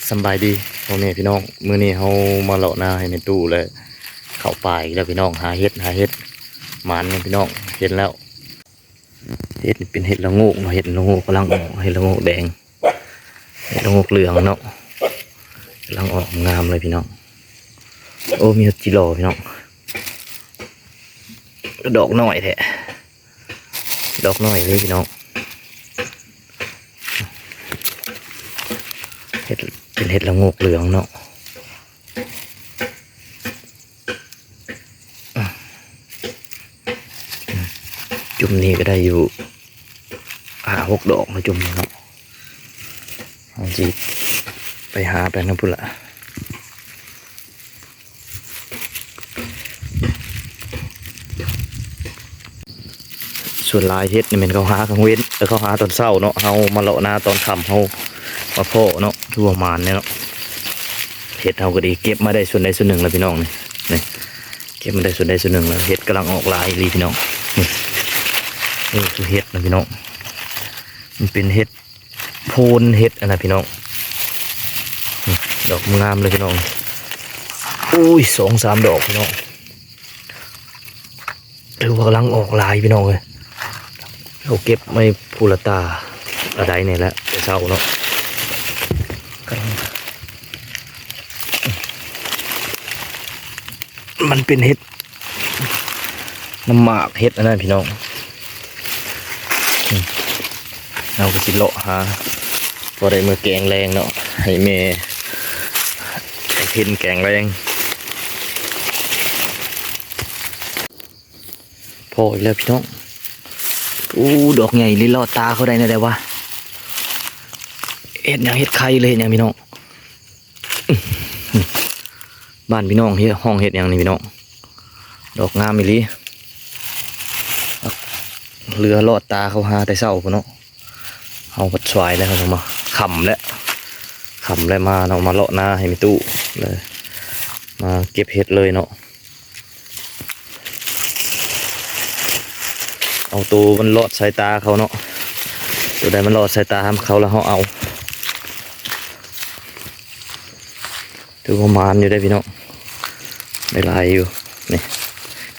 ສຳບາຍດີພໍ່ແມ່ພີ່ນ້ອງ, ມື້ນີ້ເຮົາມາເລາະນາໃຫ້ແມ່ຕູ້ ແລະເຂົ້າປ່າອີກແລ້ວພີ່ນ້ອງ. ຫາເຫັດ ຫາເຫັດ ໝານເນາະພີ່ນ້ອງ. ເຫັນແລ້ວ ເຫັດນີ້ເປັນເຫັດລະໂງກເນາະ, ເຫັດລະໂງກກຳລັງອອກ, ເຫັດລະໂງກແດງ ເຫັດລະໂງກເຫຼືອງເນາະ, ກຳລັງອອກງາມເລີຍພີ່ນ້ອງ. ໂອ້ ມີເຫັດຈີ່ຫຼໍ່ພີ່ນ້ອງ, ດອກນ້ອຍແທ້. ດອກນ້ອຍເລີຍພີ່ນ້ອງ, ເຫັດ ເປັນເຫັດລະໂງກເຫຼືອງເນາະ. ຈຸ່ມນີ້ກໍໄດ້ຢູ່ຫ້າຫົກດອກເນາະ, ຈຸ່ມນີ້ເນາະ. ເຮົາຊິໄປຫາໄປນຳພຸ້ນລະ. ສ່ວນຫຼາຍເຫັດນີ້ແມ່ນເຂົາຫາກາງເວັນ ເອີ ເຂົາຫາຕອນເຊົ້າເນາະ, ເຮົາມາເລາະນາຕອນຄ່ຳ ເຮົາມາພໍ້ເນາະ, ຖືວ່າໝານແດ່ເນາະ. ເຫັດເຮົາກໍໄດ້ເກັບມາໄດ້ສ່ວນໃດສ່ວນໜຶ່ງແລ້ວພີ່ນ້ອງ. ນີ້ ນີ້ ເກັບມາໄດ້ສ່ວນໃດສ່ວນໜຶ່ງແລ້ວ, ເຫັດກຳລັງອອກຫຼາຍອີ່ຫຼີພີ່ນ້ອງ. ນີ້ ເອີ ຄືເຫັດນະພີ່ນ້ອງ, ມັນເປັນເຫັດ ໂພນເຫັດອັນນັ້ນພີ່ນ້ອງ. ນີ້ ດອກງາມເລີຍພີ່ນ້ອງ. ໂອ້ຍ ສອງສາມດອກພີ່ນ້ອງ, ຖືວ່າກຳລັງອອກຫຼາຍພີ່ນ້ອງເອີຍ. ເຮົາເກັບໄວ້ພູລະຕາລະໄດນີ້ແຫຼະ ແຕ່ເຊົ້າເນາະ. ກຳລັງ ມັນເປັນເຫັດ ນ້ຳໝາກເຫັດອັນນັ້ນພີ່ນ້ອງ. ເຮົາກໍຊິເລາະຫາ ພໍໄດ້ມື້ແກງແລງເນາະ, ໃຫ້ແມ່ ໃຫ້ເພັນແກງແລງ. ພໍ້ອີກແລ້ວພີ່ນ້ອງ. ໂອ້ ດອກໃຫຍ່ລີ້ ລອດຕາເຂົາໄດ້ແນວໃດວະ? ເຫັດຫຍັງ? ເຫັດໄຂ່ ຫຼື ເຫັດຫຍັງພີ່ນ້ອງ? ບ້ານພີ່ນ້ອງເຮັດ ຮ້ອງເຫັດຫຍັງນີ້ພີ່ນ້ອງ? ດອກງາມອີ່ຫຼີ, ເຫຼືອລອດຕາເຂົ້າຫາແຕ່ເຊົ້າພຸ້ນເນາະ. ເຮົາພັດສວາຍແລ້ວ ເຮົາມາຄ່ຳແລ້ວ ຄ່ຳແລ້ວມາເນາະ, ມາເລາະນາໃຫ້ແມ່ຕູ້ເລີຍ ມາເກັບເຫັດເລີຍເນາະ. ເອົາໂຕມັນລອດສາຍຕາເຂົາເນາະ, ໂຕໃດມັນລອດສາຍຕາເຂົາແລ້ວເຮົາເອົາ. ຖືວ່າໝານຢູ່ເດ້ພີ່ນ້ອງ, ໄດ້ຫຼາຍຢູ່. ນີ້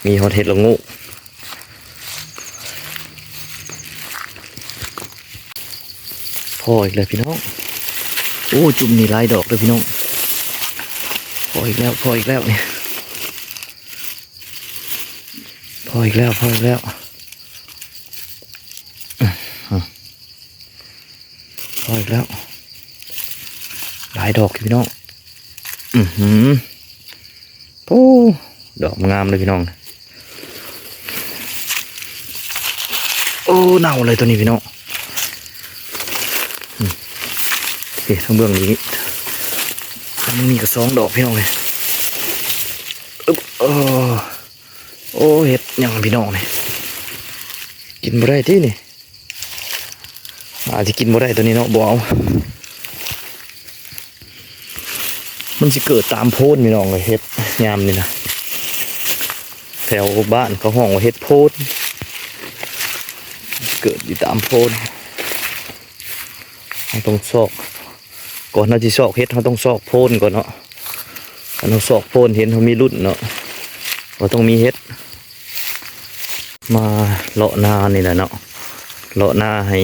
ມີຮອດເຫັດລະໂງກ. ພໍ້ອີກແລ້ວພີ່ນ້ອງ. ໂອ້ ຈຸ່ມນີ້ຫຼາຍດອກເດີ້ພີ່ນ້ອງ. ພໍ້ອີກແລ້ວ ພໍ້ອີກແລ້ວນີ້. ພໍ້ອີກແລ້ວ ພໍ້ອີກແລ້ວ ພໍ້ອີກແລ້ວ. ຫຼາຍດອກຢູ່ພີ່ນ້ອງ. ອືຫື ໂອ້ ດອກງາມເລີຍພີ່ນ້ອງ. ໂອ້ ເນົ່າເລີຍໂຕນີ້ພີ່ນ້ອງ. ອືມ ເອີ ທາງເບື້ອງນີ້ ທາງນີ້ກໍສອງດອກພີ່ນ້ອງເອີຍ. ອຶບ ໂອ້ ໂອ້ ເຫັດຫຍັງພີ່ນ້ອງນີ້ ກິນບໍ່ໄດ້ຕິນີ້. ອາດຈະກິນບໍ່ໄດ້ໂຕນີ້ເນາະ ບໍ່ເອົາ. ມັນຊິເກີດຕາມໂພນພີ່ນ້ອງເອີຍ ເຫັດຍາມນີ້ນະ. ແຖວບ້ານເຂົາຮ້ອງວ່າເຫັດໂພນ ເກີດຢູ່ຕາມໂພນ. ເຮົາຕ້ອງຊອກ ກ່ອນເຮົາຊິຊອກເຫັດ ເຮົາຕ້ອງຊອກໂພນກ່ອນເນາະ. ຄັນເຮົາຊອກໂພນເຫັນ ເຮົາມີລຸ້ນເນາະ ວ່າຕ້ອງມີເຫັດ. ມາເລາະນານີ້ແຫຼະເນາະ ເລາະນາໃຫ້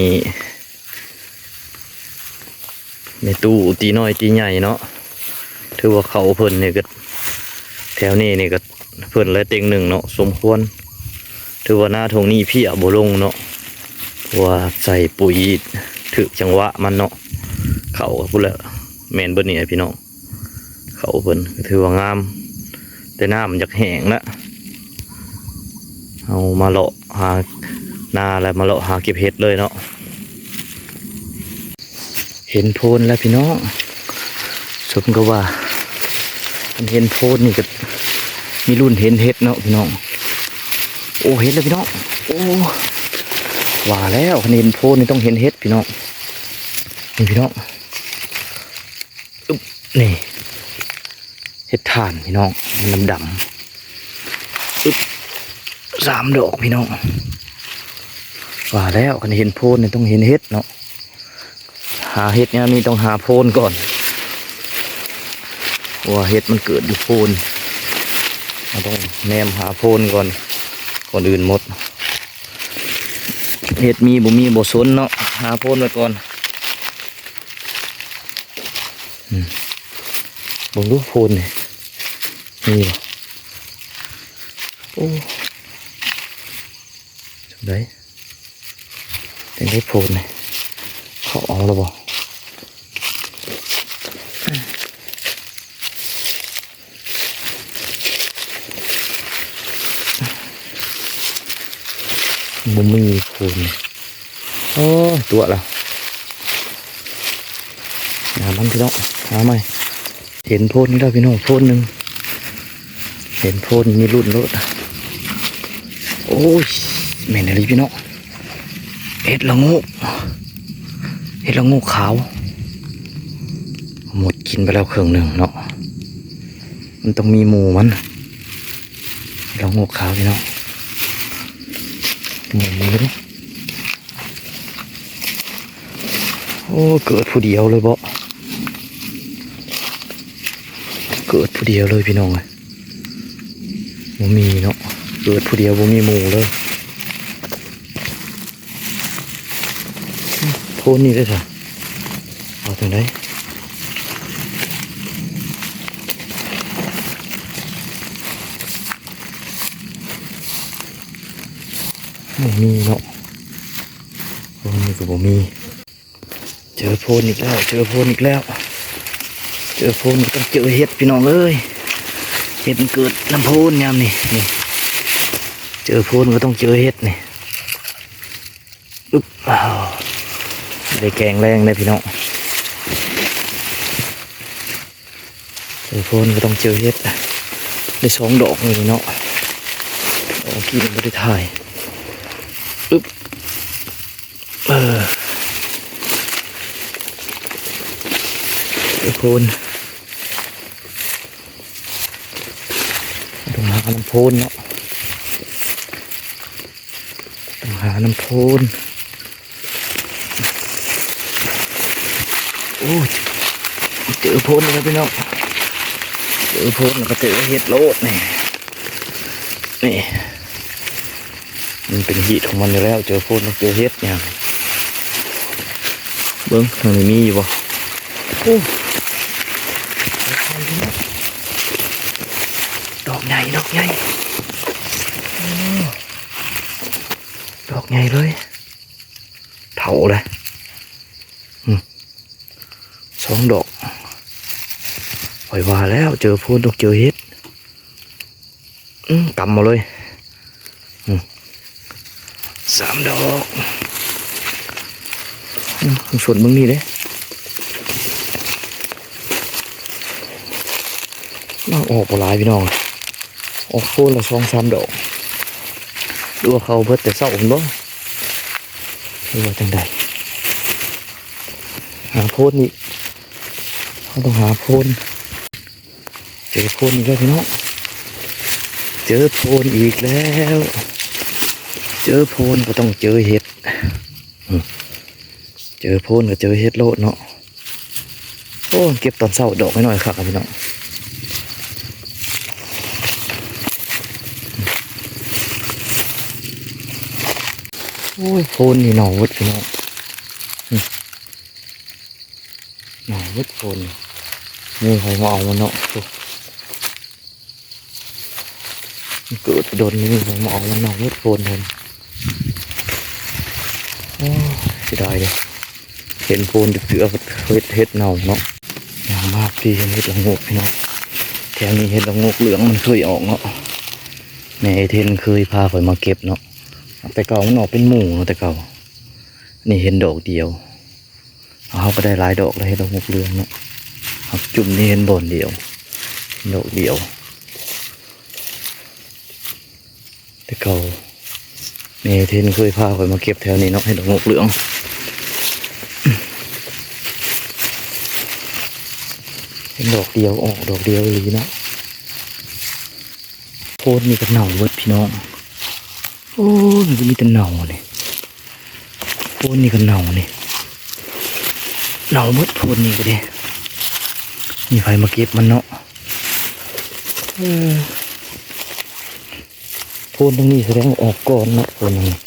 ແມ່ຕູ້ ຕີນ້ອຍຕີໃຫຍ່ເນາະ. ຖືວ່າເຂົ້າເພິ່ນນີ້ກໍ ແຖວນີ້ນີ້ກໍ ເພິ່ນແຫຼະເຕັງໜຶ່ງເນາະ ສົມຄວນ. ຖືວ່ານາທົ່ງນີ້ເພຍບໍ່ລົງເນາະ ເພາະວ່າໃສ່ປຸ໋ຍຖືກຈັງຫວະມັນເນາະ. ເຂົ້າພຸ້ນແຫຼະ ແມ່ນເບິດນີ້ແຫຼະພີ່ນ້ອງ. ເຂົ້າເພິ່ນກໍຖືວ່າງາມ ແຕ່ນ້ຳຢາກແຫ້ງລະ. ເຮົາມາເລາະຫານາ ແລ້ວມາເລາະຫາເກັບເຫັດເລີຍເນາະ. ເຫັນໂພນແລ້ວພີ່ນ້ອງ ສົມກັບວ່າ ຄັນເຫັນໂພນນີ້ກໍມີລຸ້ນເຫັນເຫັດເນາະພີ່ນ້ອງ. ໂອ້ ເຫັນແລ້ວພີ່ນ້ອງ. ໂອ້ ວ່າແລ້ວ ຄັນເຫັນໂພນນີ້ຕ້ອງເຫັນເຫັດພີ່ນ້ອງ. ນີ້ພີ່ນ້ອງ ອຶບ ນີ້ ເຫັດຖ່ານພີ່ນ້ອງ ມັນດຳໆ ອຶບ ສາມດອກພີ່ນ້ອງ. ວ່າແລ້ວ ຄັນເຫັນໂພນນີ້ຕ້ອງເຫັນເຫັດເນາະ. ຫາເຫັດຍາມນີ້ຕ້ອງຫາໂພນກ່ອນ. ເພາະວ່າເຫັດມັນເກີດຢູ່ໂພນ ເຮົາຕ້ອງແນມຫາໂພນກ່ອນ ກ່ອນອື່ນໝົດ. ເຫັດມີບໍ່ມີບໍ່ສົນເນາະ ຫາໂພນໄວ້ກ່ອນ. ອືມ ເບິ່ງດູໂພນນີ້ ມີບໍ່? ໂອ້ ຈັ່ງໃດ ຈັ່ງໃດໂພນນີ້ ເຂົາເອົາແລ້ວບໍ່? ບໍ່ມີໂພນນີ້ ໂອ້ຍ ຕົວະລະ ຫາມັນພີ່ນ້ອງ ຫາໃໝ່. ເຫັນໂພນນີ້ແລ້ວພີ່ນ້ອງ ໂພນໜຶ່ງ ເຫັນໂພນມີລຸ້ນໂລດ. ໂອ້ຍ ແມ່ນອີ່ຫຼີພີ່ນ້ອງ ເຫັດລະໂງກ ເຫັດລະໂງກຂາວ ມົດກິນໄປແລ້ວເຄິ່ງໜຶ່ງເນາະ. ມັນຕ້ອງມີໝູ່ມັນ ເຫັດລະໂງກຂາວພີ່ນ້ອງ ໝູ່ມັນເດ້. ໂອ້ ເກີດຜູ້ດຽວເລີຍບໍ? ເກີດຜູ້ດຽວເລີຍພີ່ນ້ອງເອີຍ ບໍ່ມີເນາະ ເກີດຜູ້ດຽວບໍ່ມີໝູ່ເລີຍ. ໂພນນີ້ເດ້ຊະ ເອົາຈັ່ງໃດ? ບໍ່ມີເນາະ ໂພນນີ້ກໍບໍ່ມີ. ເຈີໂພນອີກແລ້ວ ເຈີໂພນອີກແລ້ວ ເຈີໂພນກໍຕ້ອງເຈີເຫັດພີ່ນ້ອງເອີຍ ເຫັດມັນເກີດນຳໂພນຍາມນີ້ ນີ້ ເຈີໂພນກໍຕ້ອງເຈີເຫັດນີ້. ອຶບ ອ້າວ ໄດ້ແກງແລງເດ້ພີ່ນ້ອງ ເຈີໂພນກໍຕ້ອງເຈີເຫັດ ໄດ້ສອງດອກນີ້ເນາະ ເມື່ອກີ້ບໍ່ໄດ້ຖ່າຍ. ອຶບ ເອີ ເຈີໂພນ ຕ້ອງຫານຳໂພນເນາະ ຕ້ອງຫານຳໂພນ. ໂອ້ຍ ເຈີໂພນແລ້ວພີ່ນ້ອງ ເຈີໂພນແລ້ວກໍເຈີເຫັດໂລດນີ້ ນີ້ ມັນເປັນຮີດຂອງມັນຢູ່ແລ້ວ ເຈີໂພນຕ້ອງເຈີເຫັດຫຍັງ. ເບິ່ງທາງນີ້ມີຢູ່ບໍ່? ໂອ້ ດອກໃຫຍ່ ດອກໃຫຍ່ ດອກໃຫຍ່ເລີຍ ເຖົ້າເລີຍ ອືມ ສອງດອກ ຂ້ອຍວ່າແລ້ວ ເຈີໂພນຕ້ອງເຈີເຫັດ ອືມ ກຳເອົາເລີຍ ອືມ ສາມດອກ ອືມ ສົນເບິ່ງນີ້ເດ້ ມັນອອກບໍ່ຫຼາຍພີ່ນ້ອງ ອອກໂພນລະສອງສາມດອກ ຫຼືວ່າເຂົາເບິດແຕ່ເຊົ້າພຸ້ນບໍ ຫຼືວ່າຈັ່ງໃດ? ຫາໂພນອີກ ເຮົາຕ້ອງຫາໂພນ ເຈີໂພນອີກແລ້ວພີ່ນ້ອງ ເຈີໂພນອີກແລ້ວ ເຈີໂພນກໍຕ້ອງເຈີເຫັດ ອືມ ເຈີໂພນກໍເຈີເຫັດໂລດເນາະ. ໂອ້ ເກັບຕອນເຊົ້າດອກນ້ອຍໆຄັກພີ່ນ້ອງ ໂອ້ຍ ໂພນນີ້ເນົ່າເບິດພີ່ນ້ອງ ເນົ່າເບິດໂພນນີ້ ມີໃຜມາເອົາມັນເນາະ ໂອ້ ມັນເກີດໄປດົນນີ້ ມີໃຜມາເອົາມັນເນົ່າເບິດໂພນເພິ່ນ ໂອ້ ເສຍດາຍເດ້ ເຫັນໂພນເກືອບເຮັດ ເຮັດເນົ່າເນາະ ຫຍັງມາທີ່ເຫັນເຫັດລະໂງກພີ່ນ້ອງ ແຖວນີ້ເຫັດລະໂງກເຫຼືອງມັນເຄີຍອອກເນາະ ແມ່ເທນເຄີຍພາຂ້ອຍມາເກັບເນາະ ແຕ່ເກົ່າມັນອອກເປັນໝູ່ເນາະ ແຕ່ເກົ່າ ນີ້ເຫັນດອກດຽວ ເຮົາກໍໄດ້ຫຼາຍດອກແລ້ວ ເຫັດລະໂງກເຫຼືອງເນາະ ຫາກຈຸ່ມນີ້ເຫັນບ່ອນດຽວ ເຫັນດອກດຽວ ແຕ່ເກົ່າແມ່ເທນເຄີຍພາຂ້ອຍມາເກັບແຖວນີ້ເນາະ ເຫັດລະໂງກເຫຼືອງ ເຫັນດອກດຽວ ອອກດອກດຽວອີ່ຫຼີເນາະ ໂພນນີ້ກໍເນົ່າເບິດພີ່ນ້ອງ ໂອ້ຍ ມັນກໍມີແຕ່ເນົ່ານີ້ ໂພນນີ້ກໍເນົ່ານີ້ ເນົ່າເບິດໂພນນີ້ກໍເດ້ ມີໃຜມາເກັບມັນເນາະ ເອີ ໂພນທັງນີ້ສະແດງວ່າອອກກ່ອນເນາະ ໂພນທັງນີ້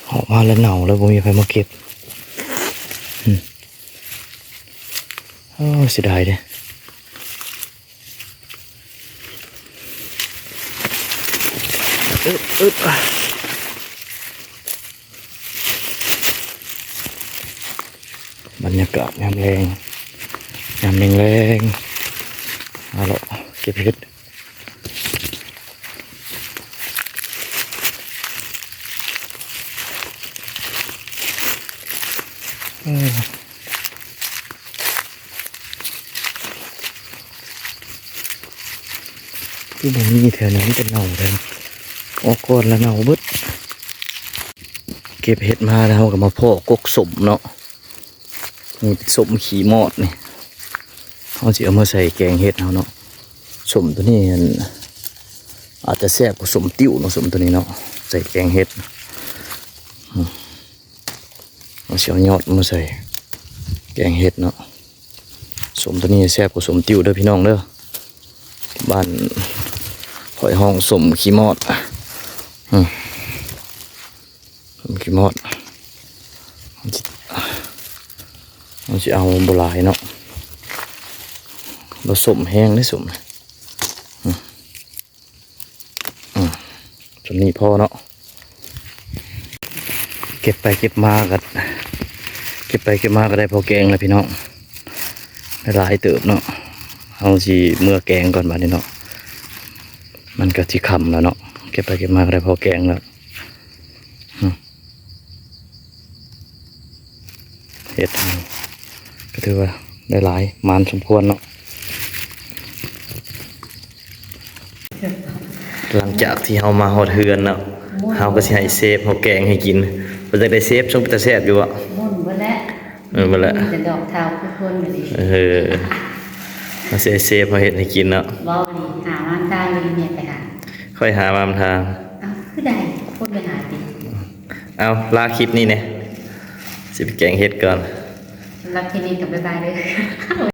ອອກມາແລ້ວເນົ່າແລ້ວ ບໍ່ມີໃຜມາເກັບ. ອືມ ໂອ້ ເສຍດາຍເດ້. ອຶບ ອຶບ ບັນຍາກາດຍາມແລງ ຍາມແລງໆ ມາເລາະເກັບເຫັດ. ເອີ ຄືບໍ່ມີແຖວນີ້ ມີແຕ່ເນົ່າແທ້ ອອກກ່ອນລະເນົ່າເບິດ. ເກັບເຫັດມາແລ້ວ ເຮົາກໍມາພໍ້ກົກສົ້ມເນາະ. ນີ້ເປັນສົ້ມຂີ້ມອດນີ້ ເຮົາຊິເອົາມາໃສ່ແກງເຫັດເຮົາເນາະ. ສົ້ມໂຕນີ້ຫັ້ນ ອາດຈະແຊບກວ່າສົ້ມຕິ້ວເນາະ ສົ້ມໂຕນີ້ເນາະ ໃສ່ແກງເຫັດ. ອືມ ເຮົາຊິເອົາຍອດມາໃສ່ແກງເຫັດເນາະ. ສົ້ມໂຕນີ້ແຊບກວ່າສົ້ມຕິ້ວເດີພີ່ນ້ອງເດີ. ບ້ານຂ້ອຍຮ້ອງສົ້ມຂີ້ມອດ. ອືມ ສົ້ມຂີ້ມອດ ເຮົາຊິເອົາບໍ່ຫຼາຍເນາະ ບໍ່ສົ້ມແຮງເດ້ສົ້ມ. ອືມ ອືມ ສ່ຳນີ້ພໍເນາະ. ເກັບໄປເກັບມາກໍ ເກັບໄປເກັບມາກໍໄດ້ພໍແກງແລ້ວພີ່ນ້ອງ ໄດ້ຫຼາຍເຕີບເນາະ. ເຮົາຊິເມືອແກງກ່ອນບາດນີ້ເນາະ ມັນກໍຊິຄ່ຳແລ້ວເນາະ. ເກັບໄປເກັບມາກໍໄດ້ພໍແກງແລ້ວ. ອືມ ເຫັດກໍຖືວ່າໄດ້ຫຼາຍ ໝານສົມຄວນເນາະ. ຫຼັງຈາກທີ່ເຮົາມາຮອດເຮືອນເນາະ ໂອ້ຍ ເຮົາກໍຊິໃຫ້ເຊຟເຮົາແກງໃຫ້ກິນ. ເປັນຈັ່ງໃດເຊຟ ຊົງເປັນຕາແຊບຢູ່ບໍ່? ໝົດເບິດແລ້ວ. ເອີ ໝົດແລ້ວ ມີແຕ່ດອກເທົາຄືຄົນຢູ່ນີ້. ເອີ ເຮົາຊິໃຫ້ເຊຟເຮົາເຮັດໃຫ້ກິນເນາະ. ເວົ້າດີ ຫາມານທາງດີ ເມຍໄປຫາ. ຂ້ອຍຫາມານທາງ. ເອົ້າ ຄືໄດ້ຄົນໄປຫາຕິ. ເອົາ ລາຄລິບນີ້ແດ່ ຊິໄປແກງເຫັດກ່ອນ. ສຳລັບຄລິບນີ້ກໍບາຍບາຍເດີ.